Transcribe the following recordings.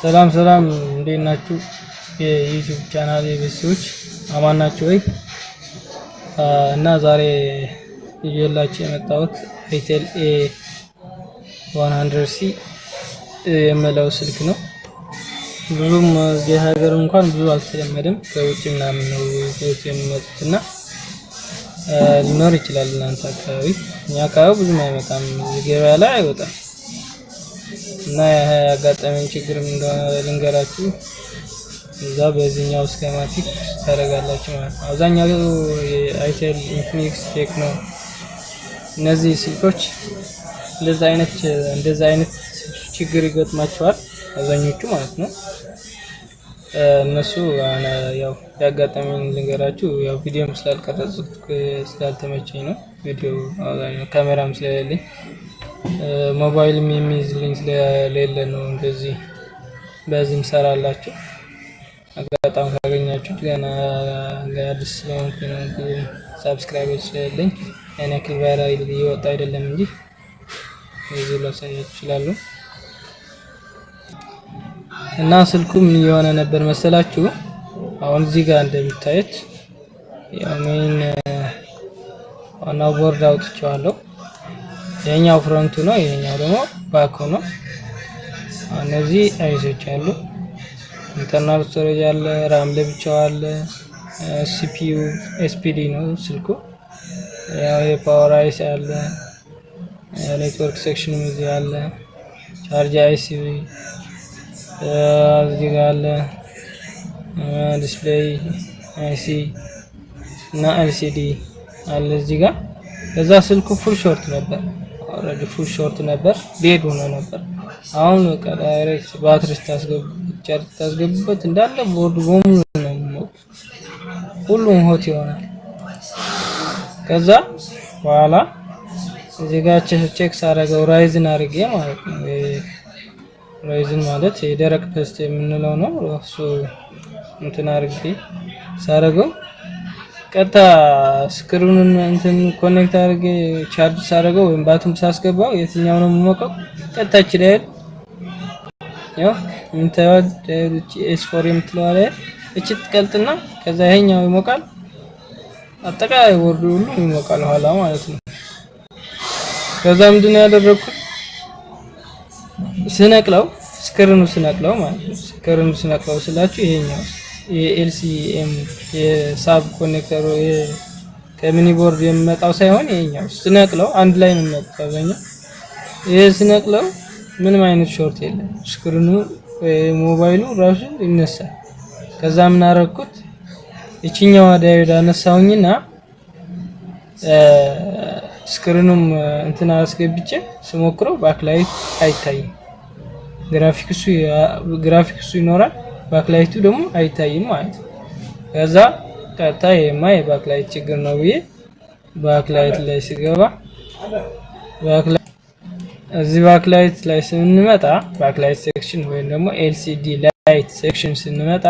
ሰላም ሰላም፣ እንዴት ናችሁ? የ YouTube channel የቤተሰቦች አማን ናችሁ ወይ? እና ዛሬ ይዤላችሁ የመጣሁት itel A 100 C የምለው ስልክ ነው። ብዙም እዚህ ሀገር እንኳን ብዙ አልተለመደም። ከውጭ ምናምን ነው ይዘውት የሚመጡት እና ሊኖር ይችላል እናንተ አካባቢ። እኛ አካባቢ ብዙም አይመጣም፣ ገበያ ላይ አይወጣም። እና ያጋጠመኝ ችግር እንደሆነ ልንገራችሁ። እዛ በዚህኛው schematic ታደርጋላችሁ ማለት ነው። አብዛኛው የ itel፣ Infinix፣ Tecno እነዚህ ስልኮች እንደዛ አይነት ችግር ይገጥማቸዋል አብዛኞቹ ማለት ነው። እነሱ ያው ያጋጠመኝ ልንገራችሁ። ያው ቪዲዮም ስላልቀረጽኩት ስላልተመቸኝ ነው። ቪዲዮ አብዛኛው ካሜራም ስለሌለኝ፣ ሞባይልም የሚይዝልኝ ስለሌለ ነው እንደዚህ በዚህም ሰራላችሁ። አጋጣሚ ካገኛችሁት ገና አዲስ ስለሆንኩኝ ነው፣ ብዙ subscriber ስለሌለኝ ያን ያክል viral እየወጣ አይደለም እንጂ በዚህ ላሳያችሁ እችላለሁ። እና ስልኩ ምን እየሆነ ነበር መሰላችሁ? አሁን እዚህ ጋር እንደምታዩት ያው main ዋናው ቦርድ አውጥቼዋለሁ። ይሄኛው front ኡ ነው፣ ይሄኛው ደግሞ back ኡ ነው። እነዚህ IC ዎች አሉ። Internal storage አለ፣ RAM ለብቻው አለ፣ CPU SPD ነው ስልኩ። ያው የ power IC አለ፣ network section እዚህ አለ፣ charge IC እዚህ ጋር አለ፣ display IC እና LCD አለ እዚህ ጋር። ከዛ ስልኩ full short ነበር፣ already full short ነበር፣ dead ሆኖ ነበር። አሁን በቃ direct ባትሪ ስታስገቡበት፣ ቻርጅ ስታስገቡበት እንዳለ ቦርዱ በሙሉ ነው የሚሞቁት፣ ሁሉም hot ይሆናል። ከዛ በኋላ እዚህ ጋር check ሳደርገው resin አድርጌ ማለት ነው። Resin ማለት የደረቅ paste የምንለው ነው። እሱ እንትን አድርጌ ሳደርገው ቀጥታ screen ኑን እንትን connect አድርጌ charge ሳደርገው ወይም ባትሪም ሳስገባው የትኛው ነው የሚሞቀው? ቀጥታ እቺ diode፣ ያው የምታዩት diode እቺ S4 የምትለዋ diode እቺ ትቀልጥና ከዛ ይሄኛው ይሞቃል። አጠቃላይ ቦርዱ ሁሉ ይሞቃል ኋላ ማለት ነው። ከዛ ምንድነው ያደረግኩት? ስነቅለው፣ screen ኑ ስነቅለው ማለት ነው። Screen ኑ ስነቅለው ስላችሁ ይሄኛው የ LCM የ sub connector ኡ ከ mini board የሚመጣው ሳይሆን ይሄኛው ስነቅለው አንድ ላይ ነው የሚመጣው አብዛኛው። ይሄ ስነቅለው ምንም አይነት short የለም። Screen ኑ ሞባይሉ ራሱ ይነሳል። ከዛ ምን አደረኩት? ይችኛዋ diode አነሳሁኝና screen ኑም እንትን አስገብቼ ስሞክረው backlight አይታይም። ግራፊክሱ ይኖራል፣ backlight ኡ ደግሞ አይታይም ማለት ነው። ከዛ ቀጥታ ይሄማ የ backlight ችግር ነው ብዬ backlight ላይ ስገባ፣ እዚህ backlight ላይ ስንመጣ፣ backlight section ወይም ደግሞ LCD light section ስንመጣ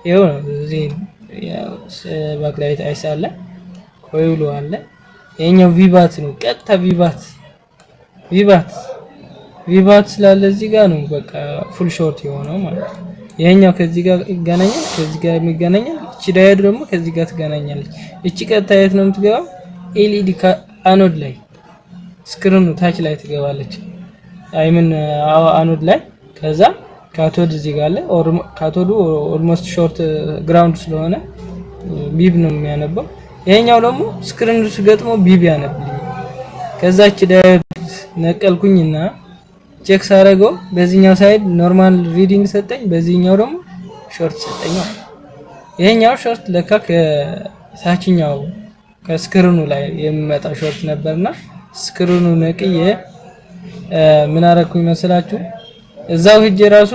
ይኸው ነው። እዚህ backlight IC አለ፣ coil ኡ አለ። ይሄኛው VBAT ነው። ቀጥታ VBAT VBAT VBAT ስላለ እዚህ ጋር ነው በቃ full short የሆነው ማለት ነው። ይሄኛው ከዚህ ጋር ይገናኛል፣ ከዚህ ጋር ይገናኛል። እቺ diode ደግሞ ከዚህ ጋር ትገናኛለች። እቺ ቀጥታ የት ነው የምትገባው? LED anode ላይ፣ screen ኑ ታች ላይ ትገባለች። I mean anode ላይ። ከዛ cathode እዚህ ጋር አለ። Cathode ኡ almost short ground ስለሆነ beep ነው የሚያነበው። ይሄኛው ደግሞ screen ኑ ስገጥመው beep ያነብልኛል። ከዛች diode ነቀልኩኝና check ሳረገው በዚህኛው side normal reading ሰጠኝ፣ በዚህኛው ደግሞ short ሰጠኝ ማለት። ይሄኛው short ለካ ከታችኛው ከ screen ኑ ላይ የሚመጣ short ነበርና screen ኑ ነቅዬ ምን አረኩኝ መሰላችሁ? እዛው ሂጄ ራሱ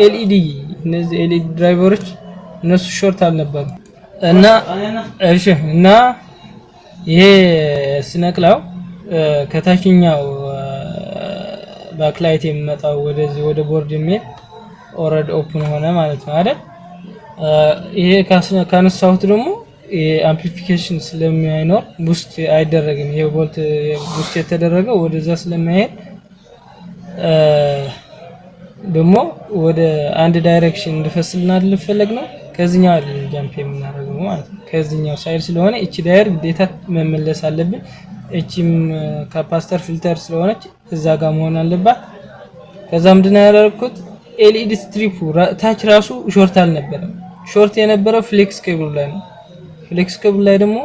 LED፣ እነዚህ LED driver ኦች እነሱ short አልነበሩም። እና እሺ፣ እና ይሄ ስነቅለው ከታችኛው backlight የሚመጣው ወደዚህ ወደ ቦርድ የሚሄድ already open ሆነ ማለት ነው አይደል? ይሄ ካነሳሁት ደግሞ amplification ስለማይኖር boost አይደረግም። ይሄ volt boost የተደረገው ወደዛ ስለማይሄድ ደግሞ ወደ አንድ direction እንዲፈስልን አይደል ፈለግ ነው፣ ከዚህኛው አይደለም jump የምናደርገው ማለት ነው። ከዚህኛው side ስለሆነ እቺ diode ግዴታ መመለስ አለብን። እቺም capacitor filter ስለሆነች እዛ ጋር መሆን አለባት። ከዛ ምንድነው ያደረኩት? LED strip ኡ ታች ራሱ short አልነበረም። Short የነበረው flex cable ላይ ነው። Flex cable ላይ ደግሞ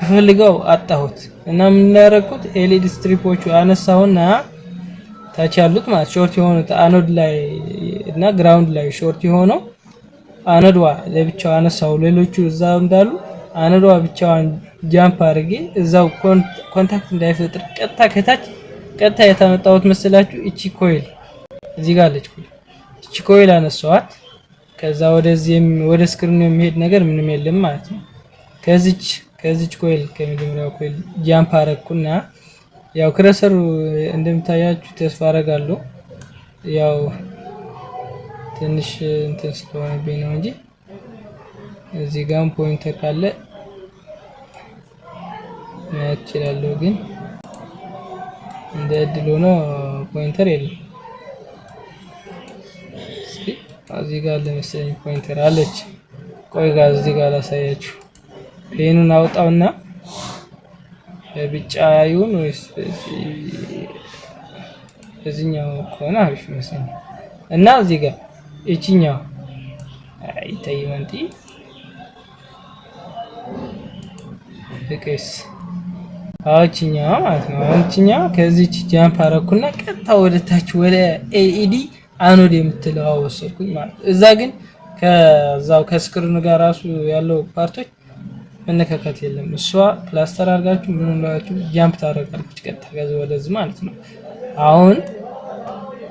ፈልገው አጣሁት እና ምን ያደረኩት? LED strip ኦቹ አነሳሁና ታች ያሉት ማለት short የሆኑት anode ላይ እና ground ላይ short የሆነው anode ዋ ለብቻው አነሳው። ሌሎቹ እዛው እንዳሉ anode ዋ ብቻዋን jump አድርጌ እዛው contact እንዳይፈጥር ቀጥታ ከታች ቀጥታ የተመጣሁት መሰላችሁ። እቺ coil እዚህ ጋር አለች coil፣ እቺ coil አነሳዋት። ከዛ ወደዚህ ወደ screen ኑ የሚሄድ ነገር ምንም የለም ማለት ነው። ከዚች coil፣ ከመጀመሪያው coil jump አረግኩና ያው cursor ኡ እንደምታያችሁ ተስፋ አረጋለሁ። ያው ትንሽ እንትን ስለሆነብኝ ነው እንጂ እዚህ ጋርም pointer ካለ ማየት እችላለሁ፣ ግን እንደ እድል ሆኖ pointer የለም። እስኪ እዚህ ጋር አለ መሰለኝ፣ pointer አለች። ቆይ ጋር እዚህ ጋር ላሳያችሁ። Pen ኑን አውጣውና በቢጫ ይሁን ወይስ በዚህኛው ከሆነ አሪፍ ይመስለኛል። እና እዚህ ጋር እቺኛው አይታይም እንጂ እቅስ አዎችኛዋ ማለት ነው። አሁን እቺኛዋ ከዚች jump አረኩና ቀጥታ ወደ ታች ወደ LED anode የምትለው ወሰድኩኝ ማለት ነው። እዛ ግን ከዛው ከ screen ኑ ጋር ራሱ ያለው part ኦች መነካካት የለም። እሷ ፕላስተር አድርጋችሁ ምን ብላችሁ jump ታደርጋለች ቀጥታ ከዚህ ወደዚህ ማለት ነው። አሁን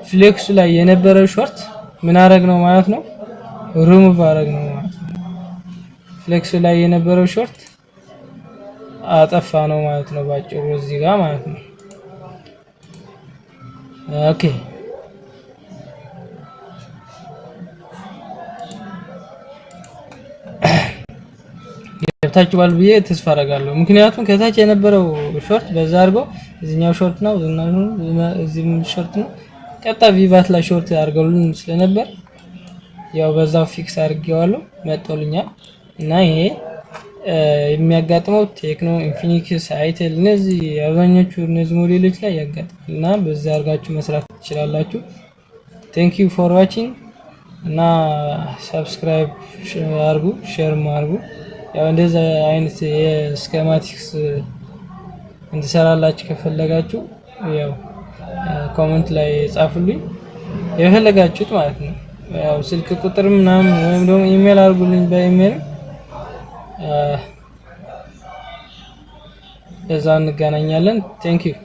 flex ኡ ላይ የነበረው short ምን አረግ ነው ማለት ነው? ሪሙቭ አረግ ነው ማለት ነው። Flex ኡ ላይ የነበረው short አጠፋ ነው ማለት ነው ባጭሩ እዚህ ጋር ማለት ነው። Okay፣ ገብታችኋል ብዬ ተስፋ አደርጋለሁ። ምክንያቱም ከታች የነበረው short በዛ አድርጎ እዚህኛው short ነው፣ እዚህም short ነው። ቀጥታ VBAT ላይ short አድርገውልን ስለነበር ያው በዛው fix አድርጌዋለሁ፣ መጥቶልኛል። እና ይሄ የሚያጋጥመው ቴክኖ፣ ኢንፊኒክስ፣ አይቴል እነዚህ አብዛኞቹ እነዚህ ሞዴሎች ላይ ያጋጥማል እና በዛ አድርጋችሁ መስራት ትችላላችሁ። Thank you for watching እና subscribe አድርጉ፣ share ም አድርጉ። ያው እንደዛ አይነት የ schematics እንድሰራላችሁ ከፈለጋችሁ ያው comment ላይ ጻፉልኝ የፈለጋችሁት ማለት ነው። ያው ስልክ ቁጥር ምናምን ወይም ደግሞ ኢሜል አድርጉልኝ፣ በኢሜል እዛ እንገናኛለን። Thank you.